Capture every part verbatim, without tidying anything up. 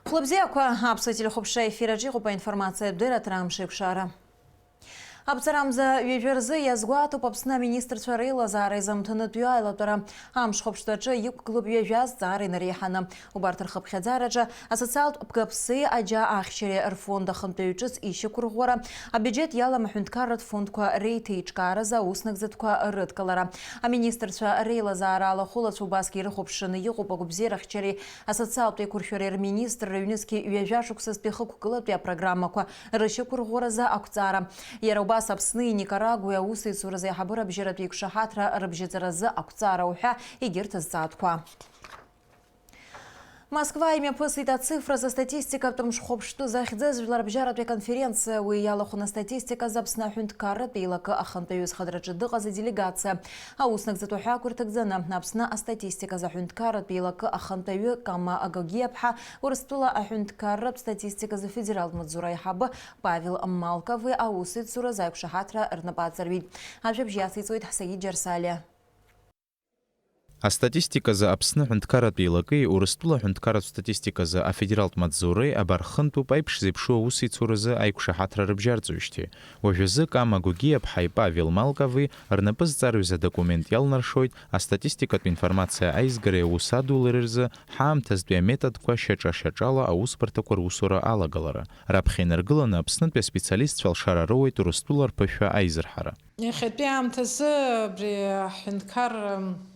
Хәлыбзиақәа, аԥсуа телехәаԥшра ефир аҿы иҟоуп аинформациатә дырраҭара Амш еиқәшара. Аԥҵарамза ҩажәа рзы иазгәаҭоуп Аԥсны аминистрцәа реилазаара изамҭанытәиу аилатәара. Амш хәаԥштәаҿы иқәгылоуп ҩажәа азҵаара инареиҳаны. Убарҭ рхыԥхьаӡараҿы асоциалтә бгаԥси аџьа ахьчареи рфонд ахантәаҩы ҿыц ишьақәырӷәӷәара, абиуџьет иалам аҳәынҭқарратә фондқәа реиҭеиҿкааразы ауснагӡатәқәа рыдкылара. Аминистрцәа реилазаара алахәылацәа убасгьы ирыхәаԥшны иҟоуп агәабзиарахьчареи асоциалтә еиқәыршәареи рминистрра, ҩнызқьи ҩажәа шықәсазтәи хықәкылатәи апрограммақәа рышьақәырӷәӷәаразы ақәҵара. Иара убас Аԥсни Никарагәеи аусеицуразы аиҳабыра абжьаратәи иқәшаҳаҭра рыбжьаҵаразы ақәҵара уҳәа егьырҭ азҵаатәқәа. Москва имҩаԥысит ацифразы астатистикатә мшхәаԥштәы захьӡыз жәларбжьаратәи аконференциа. Уи иалахәын астатистиказы Аԥсны аҳәынҭқарратә еилакы ахантәаҩы зхадраҿы дыҟаз аделегациа. Ауснагӡатәу ҳәаақәа ирҭагӡаны, Аԥсны астатистиказы аҳәынҭқарратә еилакы ахантәаҩы Кама Агогиаԥҳа, Урыстәыла аҳәынҭқарратә статистиказы афедералтә маҵзура аиҳабы Павел Малкови аусеицуразы аиқәшаҳаҭра рнапы аҵарҩит. Ажәабжь иациҵоит Ҳсаид Џьарсалиа. Астатистиказы Аԥсны аҳәынҭқарратә еилаки Урыстәыла аҳәынҭқарратә статистиказы афедералтә маҵзуреи абархынтәуп аиԥш зеиԥшу аусеицуразы аиқәшаҳаҭра рыбжьарҵоижьҭеи. Уажәазы Кама Гогиаԥҳаи Павел Малкови рнапы зҵарҩыз адокумент иалнаршоит астатистикатә информациа аизгареи аус адулареи рзы ҳаамҭазтәи аметодқәа шьаҿа-шьаҿала аусбарҭақәа русура алагалара. Раԥхьа инаргыланы Аԥснытәи аспециалистцәа алшара роуеит Урыстәыла рԥышәа аизырҳара. Иахьатәи аамҭазы абри аҳәынҭқар, м,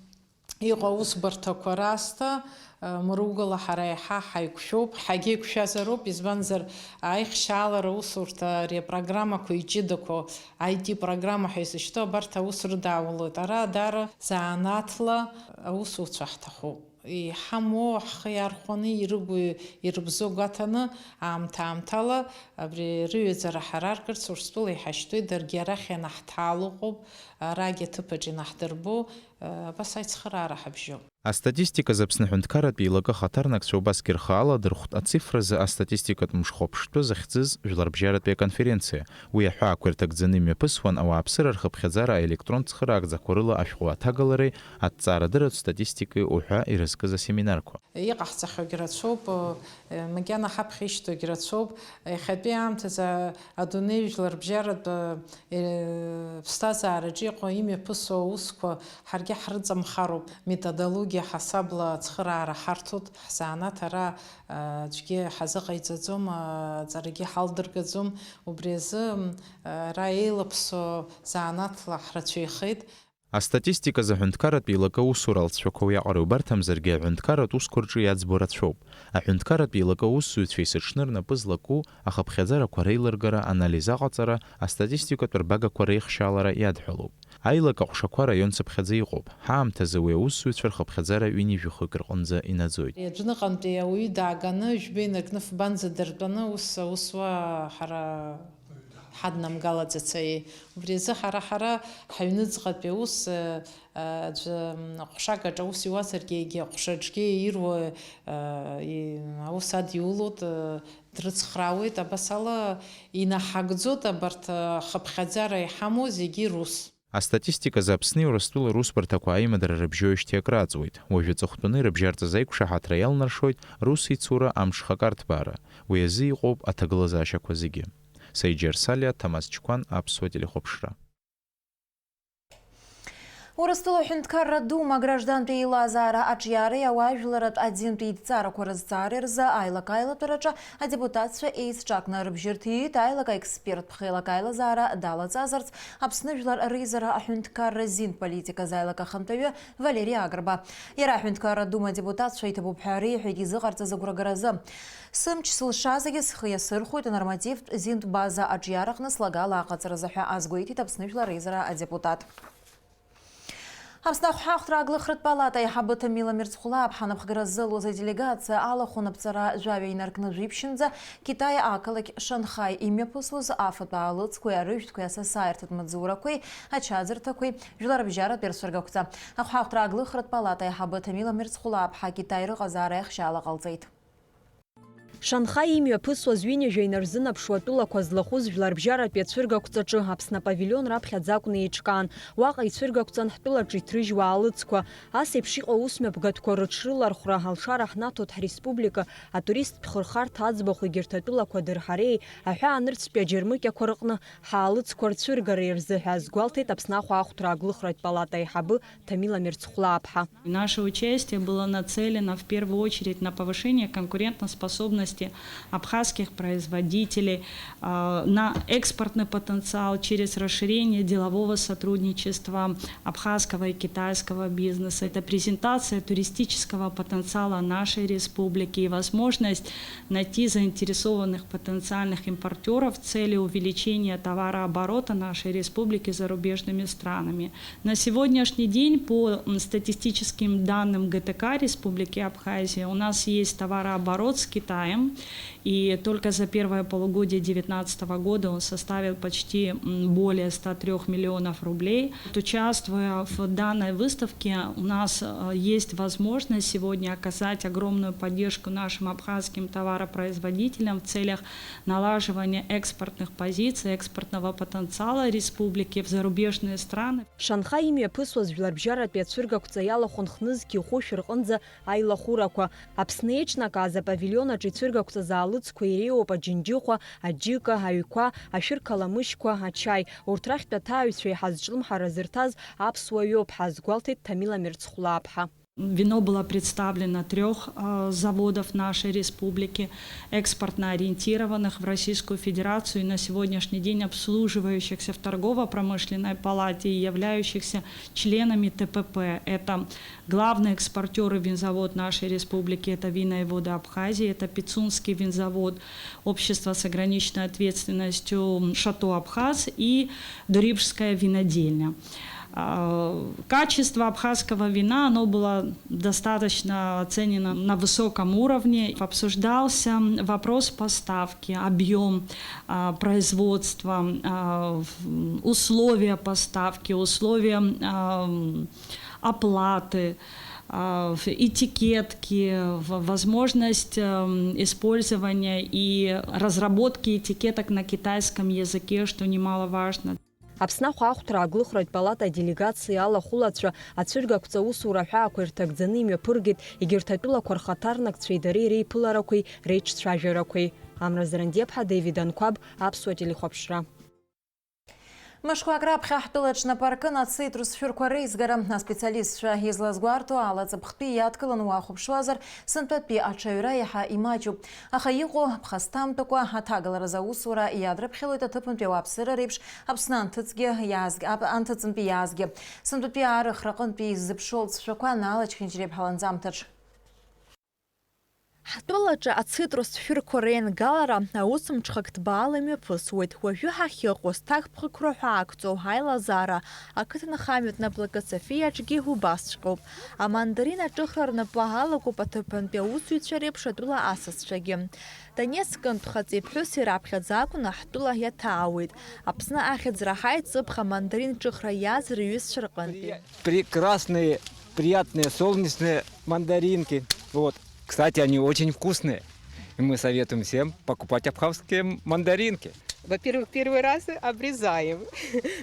иҟоу аусбарҭақәа раасҭа, ы, мыругала ҳара еиҳа ҳаиқәшәоуп, ҳагьеиқәшәазароуп, избанзар, аихшьаалара аусурҭа ари апрограммақәа иҷыдақәоу, I T программа ҳәа изышьҭоу абарҭ аус рыдаулоит. Ара даара занааҭла аусуцәа ҳҭахуп. Иҳамоу ҳхы иархәаны ирыгу, ирыбзоу гәаҭаны, аамҭа-аамҭала абри рыҩаӡара ҳараркырц Урыстәыла иҳашьҭуеит, даргьы арахь ианаҳҭаало ыҟоуп, арагьы аҭыԥаҿ инаҳдырбо, абас аицхыраара ҳабжьоуп. Астатистиказы Аԥсны аҳәынҭқарратә еилакы ахаҭарнакцәа убасгьы рхы аладырхәт ацифразы астатистикатә мшхәаԥштәы захьӡыз жәларбжьаратәи аконференциа. Уи аҳәаақәа ирҭагӡаны имҩаԥысуан ауааԥсыра рхыԥхьаӡара аелектрон цхыраагӡақәа рыла ашәҟәы аҭагалареи аҭҵаарадырратә статистикеи уҳәа ирызкыз асеминарқәа. Иҟаҳҵахьоугь рацәоуп, э, макьана ҳаԥхьа ишьҭоугь рацәоуп. Иахьатәи аамҭазы адунеи жәларбжьаратә, э, ԥсҭазаараҿы иҟоу имҩаԥысуа аусқәа ҳаргьы ҳрыҵамхароуп. Методологиа ҳасабла ацхыраара ҳарҭоит. Ҳзанааҭ ара, э, аӡәгьы ҳазыҟаиҵаӡом, э, аҵарагьы ҳалдыргаӡом. Убри азы, м, ара еилаԥсоу занааҭла ҳрацәаҩхеит. Астатистиказы аҳәынҭқарратә еилакы аусура алҵшәақәа уиаҟара иубарҭамзаргьы, аҳәынҭқарратә усқәа рҿы иаӡбо рацәоуп. Аҳәынҭқарратә еилакы аусзуҩцәа есыҽны рнапы злаку ахыԥхьаӡарақәа реилыргара, анализ аҟаҵара, астатистикатә рбагақәа реихшьаалара иадҳәалоуп. Аилак аҟәшақәа араион цыԥхьаӡа иҟоуп. Ҳаамҭазы уи аусзуҩцәа рхыԥхьаӡара ҩынҩажәи хәҩык рҟынӡа инаӡоит. Аӡәныҟантәи ауаҩы дааганы, жәба инаркны фбанӡа дыртәаны ус аусуа ҳара ҳаднамгалаӡац аиеи. Убри азы ҳара, ҳара ҳаҩныҵҟатәи аус, э, э, аӡәы, м, ҟәшак аҿы аус иуазаргьы, егьи аҟәша аҿгьы ируа, э, и-, аус адиулоит, э, дрыцхраауеит, абас ала инаҳагӡоит абарҭ, э, хыԥхьаӡара иҳамоу зегьы рус. Астатистиказы Аԥсни Урыстәылеи русбарҭақәа аимадара рыбжьоижьҭеи акрааҵуеит. Уажә аҵыхәтәаны ирыбжьарҵаз аиқәшаҳаҭра иалнаршоит рус ицура амш хак арҭбаара. Уи азы иҟоуп аҭагылазаашьақәа зегьы. Саиџьар Салиа, Ҭамаз Чқәан, Аԥсуа телехәаԥшра. Урыстәыла Аҳәынҭқарра Дума аграждантә еилазаара аҿиареи ауаажәларатә адинтә еидҵарақәа рызҵаареи рзы аилак-аилатәараҿы адепутатцәа еицҿакны рыбжьы рҭиит аилак аексперттә хеилак аилазаара далаҵазарц Аԥсны Жәлар Реизара Аҳәынҭқарра зинтә политиказы аилак ахантәаҩы Валери Агрба. Иара Аҳәынҭқарра Дума адепутатцәа иҭабуп ҳәа реиҳәеит изыҟарҵаз агәрагаразы. Сымч сылшазаргьы схы иасырхәоит анормативтә зинтә база аҿиараҟны слагала аҟаҵаразы ҳәа азгәеиҭеит Аԥсны Жәлар Реизара адепутат. Аԥсны ахәҳахәҭра аглыхратә палата аиҳабы Ҭамила Мирцхәлаԥҳа анапхгара ззылуаз аделегациа алахәын аԥҵара жәаҩа инаркны жәиԥшьынӡа Китаи ақалақь Шанхаи имҩаԥысуаз афатә аалыҵқәеи арыжәтәқәеи асасааирҭатә маҵзурақәеи ачаӡырҭақәеи жәларбжьаратәи рцәыргақәҵа. Ахәҳахәҭра аглыхратә палата аиҳабы Ҭамила Мирцхәлаԥҳа Китаи рыҟазаара аихшьаала ҟалҵеит. Шанхаи имҩаԥысуаз ҩынҩажәа инарзынаԥшуа тәылақәа злахәыз жәларбжьаратәи ацәыргақәҵаҿы Аԥсны апавилион раԥхьаӡа акәны еиҿкаан. Уаҟа ицәыргақәҵан ҳтәылаҿы иҭрыжьуа аалыҵқәа. Ас еиԥш иҟоу аусмҩаԥгатәқәа рыҽрылархәра алшара ҳнаҭоит ҳреспублика атуристтә хырхарҭа аӡбахә егьырҭ атәылақәа дырҳареи аҳәаанырцәтәи аџьармыкьақәа рҟны ҳаалыҵқәа рцәыргареи рзы ҳәа азгәалҭеит Аԥсны ахәаахәҭра аглыхратә палата аиҳабы Ҭамила Мерцхәлааԥҳа. Наше участие было нацелено в первую очередь на повышение конкурентоспособности абхазских производителей, а, на экспортный потенциал через расширение делового сотрудничества абхазского и китайского бизнеса. Это презентация туристического потенциала нашей республики и возможность найти заинтересованных потенциальных импортеров в цели увеличения товарооборота нашей республики с зарубежными странами. На сегодняшний день, по, м, статистическим данным Г Т К Республики Абхазия, у нас есть товарооборот с Китаем, и только за первое полугодие девятнадцатого года он составил почти, м, более ста трёх миллионов рублей. Вот, участвуя в данной выставке, у нас, э, есть возможность сегодня оказать огромную поддержку нашим абхазским товаропроизводителям в целях налаживания экспортных позиций, экспортного потенциала республики в зарубежные страны. Шанхаи имҩаԥысуаз жәларбжьаратәи ацәыргақәҵа иалахәын хнызқьи хәышә рҟынӡа аилахәырақәа. Аԥсны еиҿнакааз апавилион аҿы ицәыргақәҵаз аалыҵқәа иреиуоуп аџьынџьыхәа, аџьыка, аҩқәа, ашәырқаламышьқәа, ачаи. Урҭ рахьтә аҭааҩцәа еиҳа зҿлымҳара зырҭаз аԥсуа ҩоуп ҳәа азгәалҭеит Ҭамила Мерцхәлааԥҳа. Вино было представлено трёх, э, заводов нашей республики, экспортно ориентированных в Российскую Федерацию и на сегодняшний день обслуживающихся в торгово-промышленной палате и являющихся членами Т П П. Это главный экспортёр и винзавод нашей республики, это Вина и воды Абхазии, это Пицунский винзавод, общество с ограниченной ответственностью Шато Абхаз и Дурибжская винодельня. А, качество абхазского вина, оно было достаточно оценено на высоком уровне. Обсуждался вопрос поставки, объём, а, производства, а, в-, условия поставки, условия, а, м, оплаты, а, в-, этикетки, в-, возможность, эм, использования и разработки этикеток на китайском языке, что немаловажно. Аԥсны ахәаахәҭра аглыхратә палата аделегациа алахәылацәа ацәыргақәҵа аусура аҳәаақәа ирҭагӡаны имҩаԥыргеит егьырҭ атәылақәа рхаҭарнакцәеи дареи реиԥыларақәеи реиҿцәажәарақәеи. Амра Зарандиаԥҳа, Дэвид Анқәаб, Аԥсуа телехәаԥшра. Мышқәак раԥхьа ҳтәылаҿ нап аркын ацитрус шәырқәа реизгара. Аспециалистцәа излазгәарҭо ала, ҵыԥхтәи иадкыланы уахәаԥшуазар, сынтәатәи аҽаҩра иаҳа имаҷуп. Аха иҟоу ԥхасҭамтәқәа аҭагаларазы аусура иадрыԥхьалоит аҭыԥантәи ауааԥсыра реиԥш Аԥсны анҭыҵгьы иаазг-, ап-, анҭыҵынтәи иаазгьы. Сынтәатәи аарыхра аҟынтәи иззыԥшу алҵшәақәа Наала Чхинџьреиԥҳа ланҵамҭаҿ. Ҳтәылаҿы ацитрус шәырқәа реингалара аусмҽхак ҭбаала имҩаԥысуеит. Уажәы ҳахьыҟоу зҭакԥхықәра ҳәа акәҵоу аилазаара ақыҭанхамҩатә наплакы Софиаҿгьы убасҵәҟьоуп. Амандарин аҿыхра рнапы алакуп аҭыԥантәи аусзуҩцәа реиԥш атәыла асасцәагьы. Донецкынтә хаҵеи ԥҳәыси раԥхьаӡа акәны ҳтәыла иаҭаауеит. Аԥсны ахьӡ раҳаит ҵыԥх амандарин ҿыхра иааз рҩызцәа рҟынтәи. Прекрасные, приятные, солнечные мандаринки. Вот. Кстати, они очень вкусные. И мы советуем всем покупать абхазские мандаринки. Во-первых, первый раз обрезаем.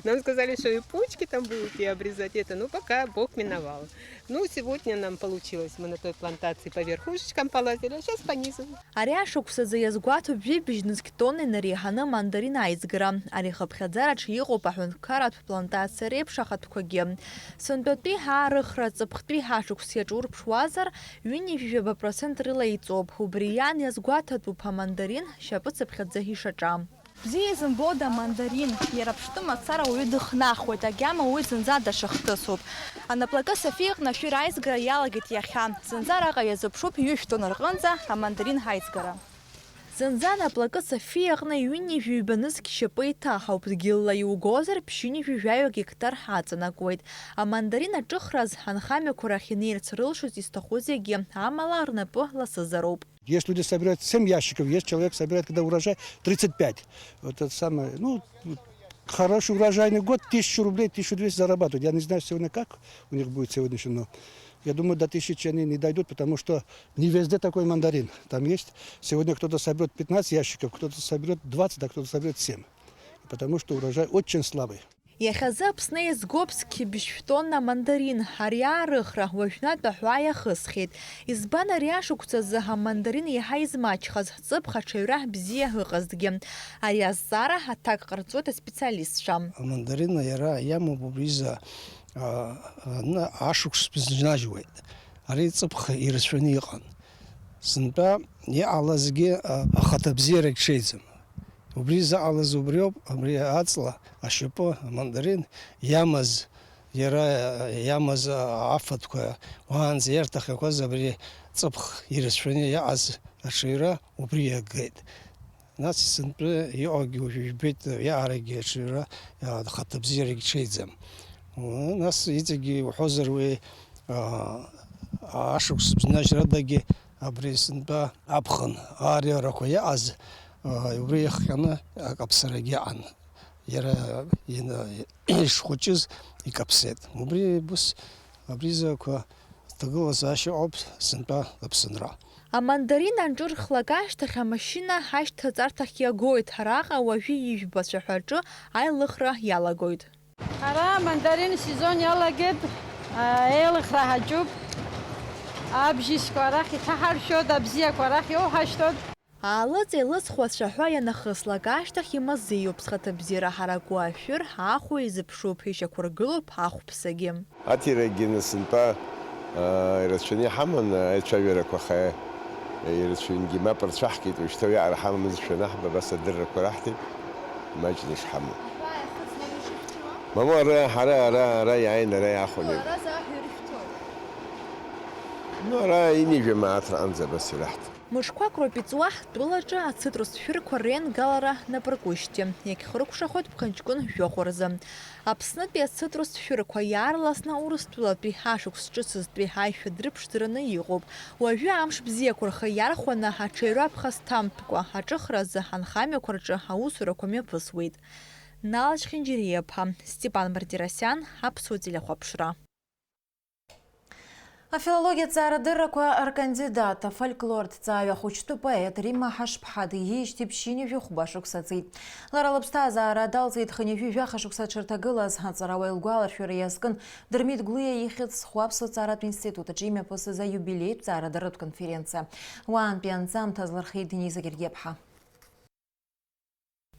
Нам сказали, что и почки там будут, и обрезать это. Ну, пока Бог миновал. Ну, сегодня нам получилось. Мы на той плантации по верхушечкам полазили, а сейчас по низу. Ари ашықәсазы иазгәаҭоуп жәибжь нызқь тонна инареиҳаны амандарин аизгара. Ари ахыԥхьаӡараҿы иҟоуп аҳәынҭқарратә плантациа реиԥш ахатәқәагьы. Сынтәатәи аарыхра, ҵыԥхтәи ҳашықәс иаҿурԥшуазар, ҩынҩажәи жәаба процент рыла иҵоуп. Убри иан иазгәаҭатәуп амандарин шьапыцыԥхьаӡа ишаҿа. Бзиа изымбода амандарин? Иара ԥштәы мацара ауаҩы дыхнахуеит, агьама уи зынӡа даҽа хҭысуп. Анаплакы Софиа иҟны ашәыр аизгара иалагеит иахьа. Зынӡа араҟа иазыԥшуп ҩышә тонна рҟынӡа амандарин аизгара. Зынӡа анаплакы Софиа аҟны ҩынҩажәи ҩба нызқь шьапы иҭаҳауп, дгьылла иугозар, ԥшьынҩажәи жәаҩа гектар ҳаҵанакуеит. Амандарин аҿыхраз анхамҩақәа рахь инеирц рылшоз изҭаху зегьы, амала рнапы ласызароуп. Есть люди собирают семь ящиков, есть человек собирает, когда урожай, тридцать пять. Вот это самое, ну, хороший урожайный год, тысячу рублей, тысячу двести зарабатывают. Я не знаю сегодня, как у них будет сегодняшний, но Я думаю, до тысячи они не дойдут, потому что не везде такой мандарин. Там есть, сегодня кто-то соберёт пятнадцать ящиков, кто-то соберёт двадцать, а кто-то соберёт семь. Потому что урожай очень слабый. Иахьазы Аԥсны еизгоуп зқьи быжьшә тонна амандарин. Ари аарыхра уажәнатә аҳәаа иахысхьеит. Избан ари ашықәсазы амандарин еиҳа измаҷхаз, ҵыԥх аҽаҩра бзиа ыҟазҭгьы? Ари азҵаара аҭак ҟарҵоит аспециалистцәа. Амандарин иара иамоуп убризы, а, аны ашықәс бызнаџьуеит. Ари ҵыԥх ирацәаны иҟан. Сынтәа иҟалазгьы, а, ахаҭабзиарагь ҽеиӡам. Убри заҟалаз убриоуп, абри аҵла ашьапы, амандарин иамаз, иара иамаз афатәқәа, уаанӡа иарҭахьақәаз абри ҵыԥх ирацәаны иаҟаз аҽаҩра убри иагеит. Нас сынтәа иҟоугьы уажә ижәбеит, иаҳаракгьы аҽаҩра, а, хаҭабзиарагь ҽеиӡам. Нас иҵегьы иуҳәозар уи, а, ашықәс бзнаџьрадагьы абри сынтәа аԥхын аариарақәа иаҟаз, а, убри иахҟьаны акаԥсарагьы аҟан. Иара ина-, ишхәыҷыз икаԥсеит. Убри ус абризақәа ҭагылазаашьа ауп сынтәа Аԥсынра. Амандарин анҿырхлак ашьҭахь амашьына ашьҭаҵарҭахь иагоит, араҟа уажәы ижәбацәа ҳәа аҿы аилыхра иалагоит. Ара амандарин сезон иалагеит, а, еилыхра ҳаҿуп. Абжьысқәа арахь иҭаҳаршәоит, абзиақәа арахь иоуҳашьҭуеит. Аалыҵ-еилыҵ хәацәа ҳәа ианахыслак ашьҭахь имазеиуп, зхаҭабзиара ҳараку ашәыр, ахәа изыԥшуп, ишьақәыргылоуп ахәԥсагьы. Аҭирагьы насынтәа, аа, ирацәаны иҳаман аицәажәарақәа, аха ирацәаҩынгьы мап рцәаҳкит, уажәшьҭа уиаҟара ҳамамызшәа анаҳба, абас адыррақәа раҳҭеит, имаҷны ишҳамоу. Мамоу, ара, ҳара, ара, ара иааин, ара иаахәаны. Ара заҳәа ирышәҭоит. Ну, ара ҩынҩажәа мааҭ раҟынӡа абас ираҳҭеит. Мышқәак роуп иҵуа ҳтәылаҿы ацитрус шәырқәа реингалара напыркужьҭеи. Иагьхыркәшахоит ԥхынҷкәын жәохә рзы. Аԥснытәи ацитрус шәырқәа иаарласны Урыстәылатәи ашықәс ҿыцызтәи аишәа дрыԥшӡараны иҟоуп. Уажәы амш бзиақәа рхы иархәаны, аҽаҩра ԥхасҭамкәа аҿыхразы анхамҩақәа рҿы аусурақәа мҩаԥысуеит. Нал Чхинџьириаԥҳа, Степан Мартиросиан, Аԥсуа телехәаԥшра. Афилологиа ҭҵаарадыррақәа ркандидат, афольклорҭҵааҩ, ахәыҷтәы поет Римма Ҳашԥҳа диижьҭеи ԥшьынҩажәи хәба шықәса ҵит. Лара лыԥсҭазаара далҵит хынҩажәи жәаха шықәса дшырҭагылаз. Аҵарауаҩ лгәаларшәара иазкын Дырмит Гәлиа ихьӡ зху Аԥсуа ҭҵааратә институт аҿы имҩаԥысыз аиубилеитә ҭҵаарадырратә конференциа. Уаантәи анҵамҭа азлырхит Дениза Гергиаԥҳа.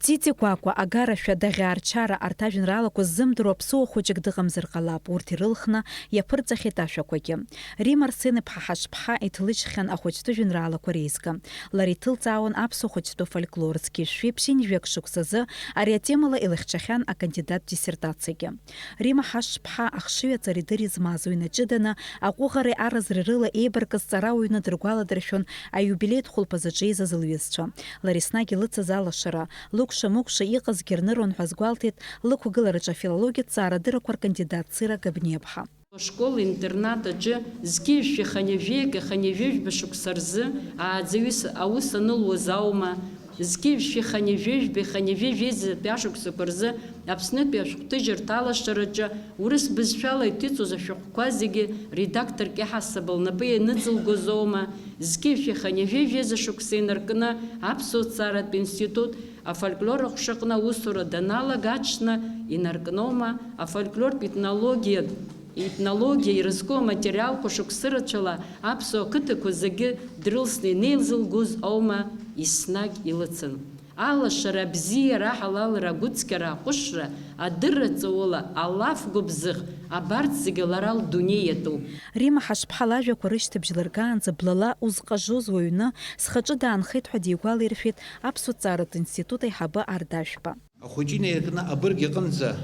Цициқәакәа, Агарашәа, Даӷьаарчара, арҭ ажәеинраалақәа ззымдыруа аԥсуа хәыҷык дыҟамзар ҟалап, урҭ ирылхны иаԥырҵахьеит ашәақәагьы. Римма Арсен-иԥҳа Ҳашԥҳа иҭлыжьхьан ахәыҷтәы жәеинраалақәа реизга. Лара иҭылҵаауан аԥсуа хәыҷтәы фольклор, зқьи жәшәи ԥшьынҩажәи шықәсазы ари атемала илыхьчахьан акандидаттә диссертациагьы. Римма Ҳашԥҳа ахшыҩ аҵареи дыри змаз уи наҷыданы, аҟәыӷареи аразреи рыла еибаркыз ҵарауаҩны дыргәаладыршәон аиубилеитә хәылԥазаҿы еизаз лҩызцәа. Лара еснагь илыцыз алашара, лыкәша-мыкәша иҟазгьы рныруан ҳәа азгәалҭеит лықәгылараҿы афилологиатә ҭҵаарадыррақәа ркандидат Сира Габниаԥҳа. Ашкол-интернат аҿы зқьи жәшәи хынҩажәи хынҩажәи жәба шықәса рзы ааӡаҩыс аус анылуаз аума, зқьи жәшәи хынҩажәи жәбеи хынҩажәи жәеизатәи ашықәсақәа рзы Аԥснытәи ашәҟәҭыжьырҭа алашараҿы урыс бызшәала иҭыҵуаз ашәҟәқәа зегьы редакторк иаҳасаб лнапы ианыҵылгоз аума, зқьи жәшәи хынҩажәи жәеиза шықәса инаркны Аԥсуа ҭҵааратә институт афольклор аҟәшаҟны аусура даналага аҽны инаркноума, афольклортә етнологиа, етнологиа ирызку аматериалқәа шықәсы рацәала аԥсуа қыҭақәа зегьы дрылсны инеилзылгоз аума, еснагь илыцын. Алашара, абзиара, аҳалалра, агәыцқьара, аҟәышра, адырра ҵаула, алаф гәыбзыӷ, абарҭ зегьы лара лдунеи иатәуп. Римма Ҳашԥҳа лажәақәа рышьҭыбжь лыргаанӡа блала узҟажоз уаҩны схаҿы даанхеит ҳәа дигәалаиршәеит Аԥсуа ҭҵааратә институт аиҳабы Арда Ашәба. Ахәыҷы инаиркны абырг иҟынӡа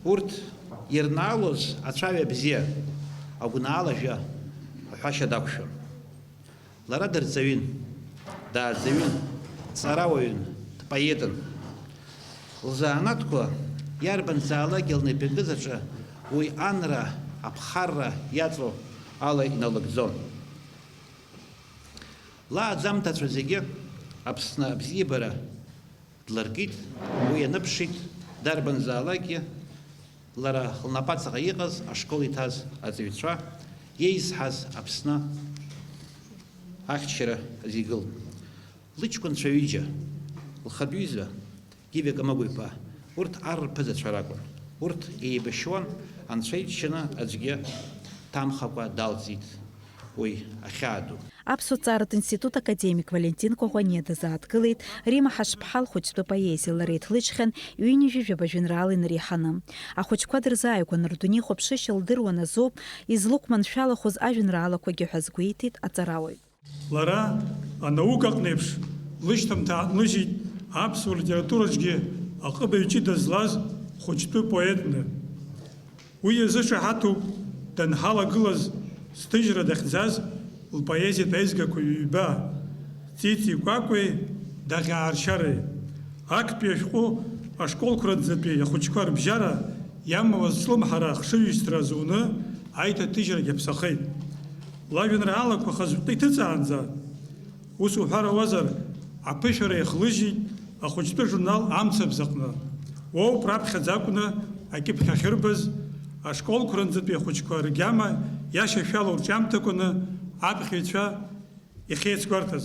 урҭ ирнаалоз ацәаҩа бзиа, агәнаала ажәа аҳәашьа дақәшәон. Лара дырҵаҩын, дааӡаҩын, ҵарауаҩын, дпоетын. Лзанааҭқәа иарбанзаалакгьы лнапы ианкыз аҿы уи анра, аԥхарра иаҵоу ала иналыгӡон. Лааӡамҭацәа зегьы Аԥсны абзиабара длыркит, уи ианыԥшит, дарбанзаалакгьы лара лнапаҵаҟа иҟаз ашкол иҭаз аҵаҩцәа Иеизҳаз Аԥсны ахьчара азы игылт. Лыҷкәынцәа ҩыџьа, лхатә иҩыза Гиви Камыгә-иԥа, урҭ ар рԥызацәа ракәын. Урҭ еибашьуан, Анцәа иччаны аӡәгьы дҭамхакәа далҵит уи ахьаа ду. Аԥсуа ҭҵааратә институт академик Валентин Коӷониа дазааҭгылеит Рима Ҳашԥҳа лхәыҷтәы поезиа, лара иҭлыжьхьан ҩынҩажәи жәаба жәеинраала инареиҳаны. Ахәыҷқәа дырзааигәан, рдунеихәаԥшышьа лдыруан азоуп, излықәманшәалахоз ажәеинраалақәагьы ҳәа азгәеиҭеит аҵарауаҩ. Лара, анаукаҟны еиԥш, лышьҭамҭа ааҭлыжьит аԥсуа литератураҿгьы аҟыбаҩ ҷыда злаз хәыҷтәы поетны. Уи иазышаҳаҭуп данҳалагылаз, зҭыжьра дахьӡаз лпоезиатә аизгақәа ҩба, Ҵиҵи Кәакәеи Даӷьааршьареи. Актәи ашәҟәы ашколқәа рынӡатәи ахәыҷқәа рыбжьара иамоу азҿлымҳара ахшыҩзышьҭра азуны аиҭаҭыжьрагьы ԥсахеит. Лажәеинраалақәа хазтәы иҭыҵаанӡа, ус уҳәар ауазар, аԥышәара иахлыжьит ахәыҷтәы журнал Амцабз аҟны. Уоуп раԥхьаӡа акәны акьыԥхь ахьырбаз, ашколқәа рынӡатәи ахәыҷқәа ргьама иашьашәалоу рҿиамҭақәаны аԥхьаҩцәа иахьеицгәарҭаз.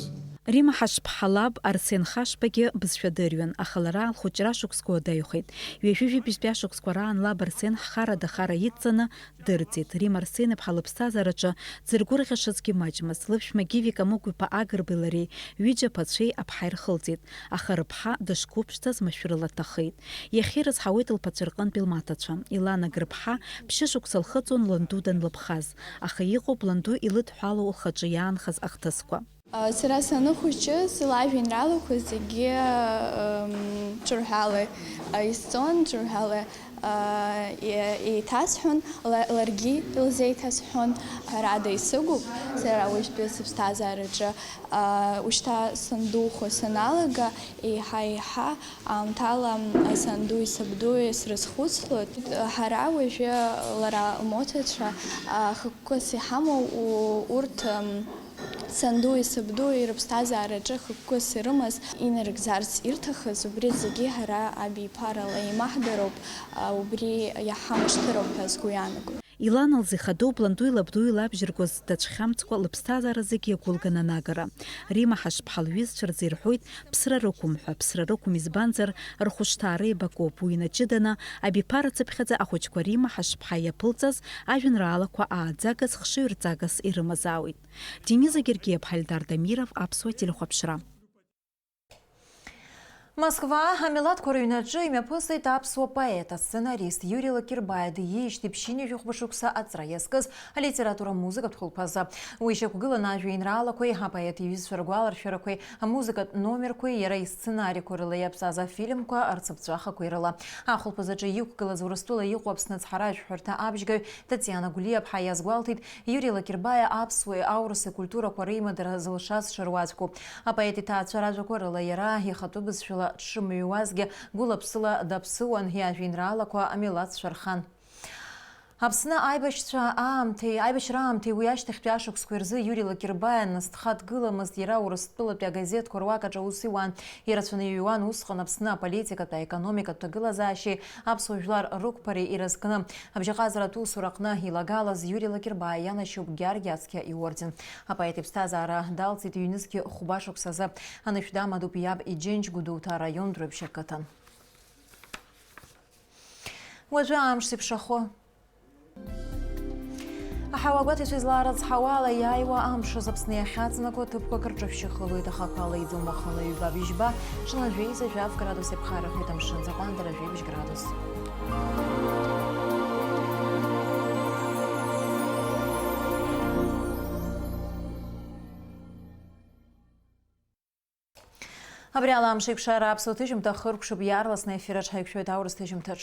Рима Ҳашԥҳа лаб Арсен Хашбагьы бызшәа дырҩуан, аха лара лхәыҷра шықәсқәа уадаҩхеит. Ҩажәи жәибжьтәи ашықәсқәа раан лаб Арсен ҳхарада хара идҵаны дырӡит. Рима Арсен-иԥҳа лыԥсҭазаараҿы дзыргәырӷьашазгьы маҷмызт. Лыԥшәма Гиви Камыгә-иԥа Агрбеи лареи ҩыџьа аԥацәеи аԥҳаи рхылҵит, аха рыԥҳа дышқәыԥшӡаз машәырла дҭахеит. Иахьа ирызҳауеит лԥацәа рҟынтәи лмаҭацәа. Илана Грыԥҳа ԥшьышықәса лхыҵуан ланду данлыԥхаз, аха иҟоуп ланду илыдҳәалоу лхаҿы иаанхаз ахҭысқәа. Сара саныхәыҷыз, лажәеинраалақәа зегьы, м, ҿырҳәала, а, исҵон, ҿырҳәала, а, е-, еиҭасҳәон, ла-, ларгьы илзеиҭасҳәон. Ҳәарада, исыгуп сара уажәтәи сыԥсҭазаараҿы, а, ушьҭа сандухо саналага, еиҳа-еиҳа аамҭала, м, сандуи сабдуи срызхәыцлоит. Ҳара уажәы лара лмоҭацәа, а, хықәкыс иҳамоу у-, урҭ, м, Сандуи сабдуи рыԥсҭазаараҿы хықәкыс ирымаз, инарыгӡарц ирҭахыз, убри зегьы ҳара абиԥарала еимаҳдароуп, а, убри иаҳамышьҭыроуп ҳәа сгәы иаанагоит. Илана лзы ихадоуп ландуи лабдуи лабжьыргоз дацәхьамҵкәа лыԥсҭазаара зегьы иагәылган анагара. Рима Ҳашԥҳа лҩызцәа рзы ирҳәоит, ԥсра рықәым ҳәа, ԥсра рықәым, избанзар, рхәышҭаара еибакоуп, уи инаҷыданы, абиԥара цыԥхьаӡа ахәыҷқәа Рима Ҳашԥҳа иаԥылҵаз ажәеинраалақәа ааӡагас, хшыҩрҵагас ирымазаауеит. Дениза Гергиева, Ҳальдар Дамиров, Аԥсуа телехәаԥшра. Москва, амилаҭқәа рыҩнаҿы имҩаԥысит аԥсуа поет, асценарист Иури Лакирбаиа диижьҭеи ԥшьынҩажәи хәба шықәса аҵра иазкыз алитература музыкатә хәылԥазы. Уи ишьақәгылан ажәеинраалақәеи апоет иҩызцәа ргәаларшәарақәеи, амузыкатә номерқәеи, иара исценариақәа рыла иаԥҵаз афильмқәа рцыԥҵәахақәеи рыла. Ахәылԥазаҿы иқәгылаз Урыстәыла иҟоу Аԥсны ацҳаражәҳәарҭа абжьгаҩ Татиана Гәлиаԥҳа иазгәалҭеит, Иури Лакирбаиа аԥсуеи аурыси акультурақәа реимадара зылшаз шаруаӡәку. Апоет иҭаацәа ражәақәа рыла иара ихатәы бызшәала дшымыҩуазгьы, гәыла-ԥсыла даԥсыуан, иажәеинраалақәа амилаҭцәа рхан. Аԥсны аибашьцәа аамҭеи, аибашьра аамҭеи уи ашьҭахьтәи ашықәсқәеи рзы Иури Лакирбаиа нас дхаҭгыламызт, иара Урыстәылатәи агазеҭқәа руак аҿы аус иуан. Ирацәаны иҩуан усҟан Аԥсны аполитикатә, аекономикатә ҭагылазаашьеи аԥсуа жәлар рықәԥареи ирызкны. Абжьаҟазаратә усураҟны илагалаз Иури Лакирбаиа ианашьоуп Георги Ацқьа иорден. Апоет иԥсҭазаара далҵит ҩнызқьи хәба шықәсазы. Анышә дамадоуп иаб иџьынџь Гәдоуҭа араион Дәрыԥшь ақыҭан. Уажәы амш зеиԥшрахо. Аҳауа гәаҭаҩцәа излаарыцҳауа ала, иааиуа амш азы Аԥсны иахьаҵанакуа ҭыԥқәак рҿы ԥшьа хылоит, аха ақәа ала иӡом уахынла ҩба-быжьба, ҽынла жәеиза жәаф градус иаԥхарахоит амшын, аҟәандара жәибжь градус. Абри ала амш еиқәшара аԥсуа ҭыжьымҭа хыркәшап, иаарласны аефир аҿы ҳаиқәшәоит аурыс ҭыжьымҭаҿ.